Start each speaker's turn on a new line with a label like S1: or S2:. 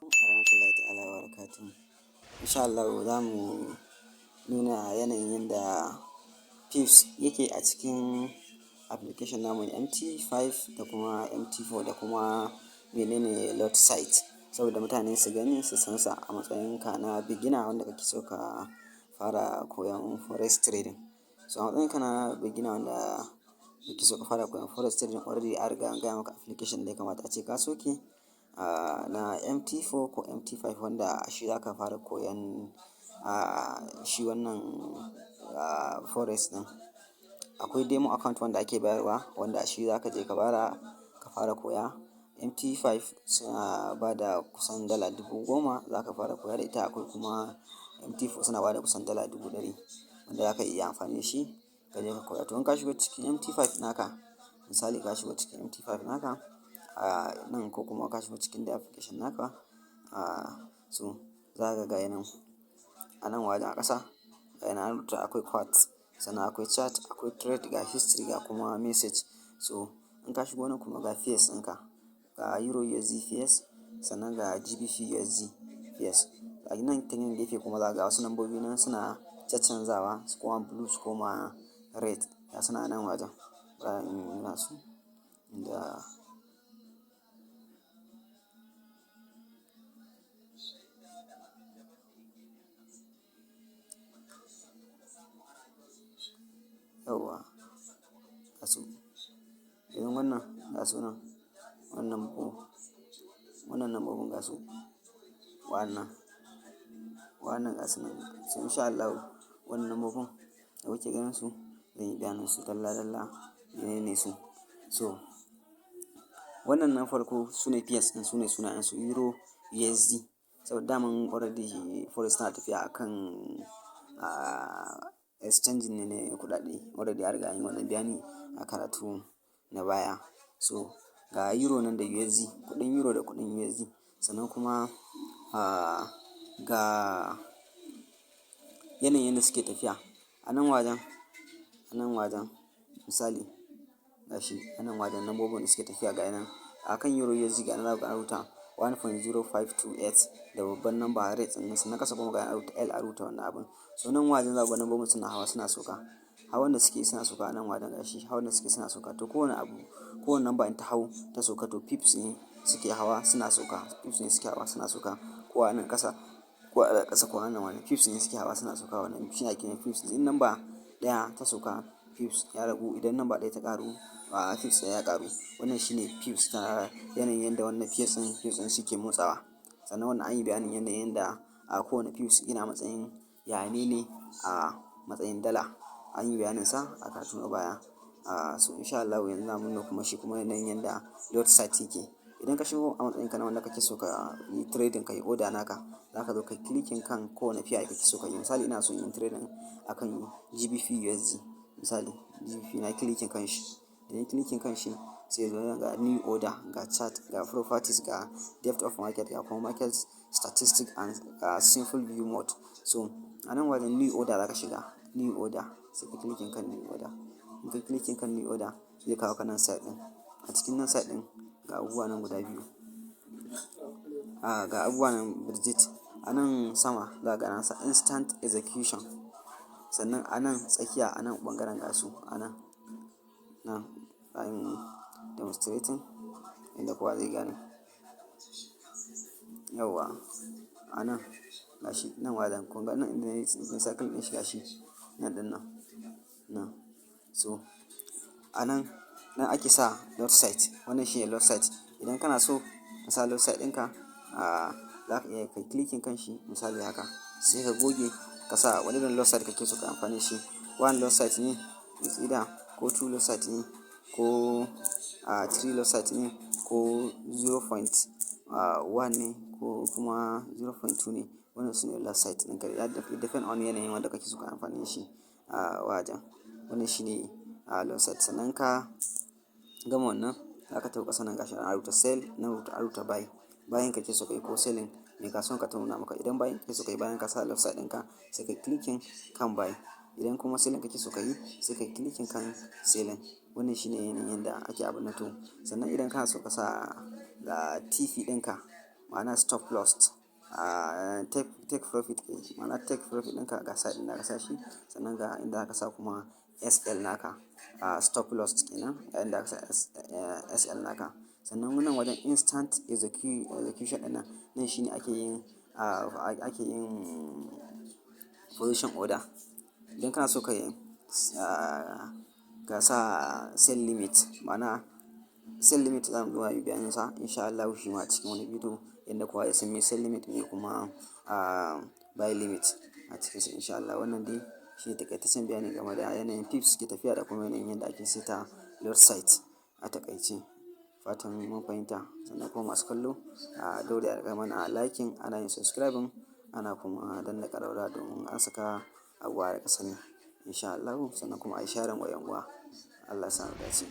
S1: Warahmatullahi ta'ala wa barakatuhu. Insha Allahu za mu nuna yanayin yanda pips yake a cikin application namu MT5 da kuma MT4, da kuma menene lot size, saboda mutane su gani su san sa a matsayin ka na beginner wanda kake so ka fara koyon forex trading. So a matsayin ka na beginner wanda kake so ka fara koyon forex trading, already an riga an gaya maka application da ya kamata ace ka sauke na MT4 ko MT5, wanda shi za ka fara koyon shi wannan forex ɗin. Akwai demo account wanda ake bayarwa, wanda shi za ka je ka fara koya. MT5 suna ba da kusan $10,000 za ka fara koya da ita. Akwai kuma MT4, suna ba da kusan $100,000 wanda za ka iya amfani da shi ka je ka koya. To, in ka shigo cikin MT5 naka, misali ka shigo cikin MT5 naka nan, ko kuma ka shigo cikin da application naka, so za ka ga nan a nan wajen a ƙasa ga nan an rubuta akwai quote, sannan akwai chat, akwai trade, ga history, ga kuma message. So in ka shigo nan kuma, ga pairs ɗinka, ga Euro USD pairs, sannan ga GBP USD pairs. A nan ta nan gefe kuma za ka ga wasu lambobi nan suna caccanzawa, su koma blue, su koma red, ga su nan a nan wajen. Bara in nuna su da yauwa, ga su. Idan wannan ga su nan, wannan ko wannan lambobin ga su, wa'annan, wa'annan ga su nan. So insha Allahu wannan lambobin da kuke ganin su, zan yi bayanin su dalla dalla menene su. So wannan na farko su ne pairs ɗin, su ne sunayen su Euro USD. Saboda daman already forex tana tafiya akan exchanging ne na kuɗaɗe. Already an riga an yi wannan bayani a karatu na baya. So ga Euro nan da USD, kuɗin Euro da kuɗin USD. Sannan kuma ga yanayin yanda suke tafiya. A nan wajen misali gashi a nan wajen lambobin da suke tafiya, ga nan a kan Euro USD, ga nan za ku ga an rubuta 1.0528 da babban number rate ɗin. Sannan ƙasa kuma ga an rubuta L, an rubuta wannan abun. So nan wajen za ku ga lambobin suna hawa suna sauka. Hawan da suke suna sauka a nan wajen, gashi hawan da suke suna sauka. To, kowane abu, kowane number in ta hau ta sauka, to pips ne suke hawa suna sauka. Pips ne suke hawa suna sauka. Ko a nan ƙasa, ko a ƙasa, ko a nan wajen, pips ne suke hawa suna sauka. Wannan shi ake kira pips. In number ɗaya ta sauka, pips ya ragu. Idan number ɗaya ta ƙaru, pips ɗaya ya ƙaru. Wannan shine pips ta yanayin yanda wannan pips ɗin suke motsawa. Sannan wannan an yi bayanin yanayin yanda a kowane pips yana matsayin yane a matsayin dala. An yi bayanin sa a karatu na baya. So insha Allahu yanzu zamu nuna kuma shi kuma yanayin yanda lot size yake. Idan ka shigo a matsayin ka na wanda kake so ka yi trading, ka yi order naka, za ka zo ka yi clicking kan kowane pair kake so ka yi. Misali, ina so in yi trading akan GBP USD. Misali GBP, na yi clicking kan shi. Da nayi clicking kan shi, sai yazo nan, ga new order, ga chat, ga properties, ga depth of market, ga kuma market statistic and simple view mode. So a nan wajen new order za ka shiga. New order, sai ka clicking kan new order. In ka clicking kan new order, zai kawo ka nan side ɗin. A cikin nan side ɗin ga abubuwa nan guda biyu. Ga abubuwa nan birjit. A nan sama za ka ga an sa instant execution. Sannan a nan tsakiya, a nan ɓangaren, ga su a nan. Nan I'm demonstrating inda kowa zai gane. Yauwa, a nan gashi nan wajen, kun ga nan inda nayi circle ɗin shi, gashi nan ɗin nan, nan. So a nan, nan ake sa lot size. Wannan shine lot size. Idan kana so ka sa lot size ɗinka, za ka iya kai clicking kan shi misali haka. Sai ka goge ka sa wane irin lot size kake so ka yi amfani da shi. One lot size ne is either, ko two lot size ne, ko three lot size ne, ko 0.1 ne, ko kuma 0.2 ne. Wannan sune lot size ɗinka. Ya depend on yanayin wanda kake so ka yi amfani da shi a wajen. Wannan shine lot size. Sannan ka gama wannan, za ka tafi ƙasa nan, gashi an rubuta sell, nan an rubuta buy. Buying kake so ka yi ko selling, mai kasuwan ka ta nuna maka. Idan buying kake so ka yi, bayan ka sa lot size ɗinka, sai ka yi clicking kan buy. Idan kuma selling kake so ka yi, sai ka yi clicking kan selling. Wannan shine yanayin yanda ake abun nan to. Sannan idan kana so ka sa TP ɗinka, ma'ana stop loss, take profit, ma'ana take profit ɗinka, ga sa inda aka sa shi. Sannan ga inda aka sa kuma SL naka, stop loss kenan, ga inda aka sa SL naka. Sannan wannan wajen instant execution ɗin nan, nan shine ake yin position order. Idan kana so ka sa sell limit, ma'ana sell limit, za mu zo muyi bayanin sa in sha Allahu shi ma a cikin wani bidiyo, yanda kowa ya san me sell limit, me kuma buy limit a cikinsa, in sha Allah. Wannan dai shi ne taƙaitaccen bayani game da yanayin pips ke tafiya da kuma yanayin yadda ake saita lot size a taƙaice. Fatan mun fahimta. Sannan kuma masu kallo, a daure a riƙa mana liking, ana yin subscribing, ana kuma danna ƙararrawa domin an saka abu a riƙa sani, in sha Allahu. Sannan kuma a yi sharing wa 'yan uwa. Allah ya sa mu dace.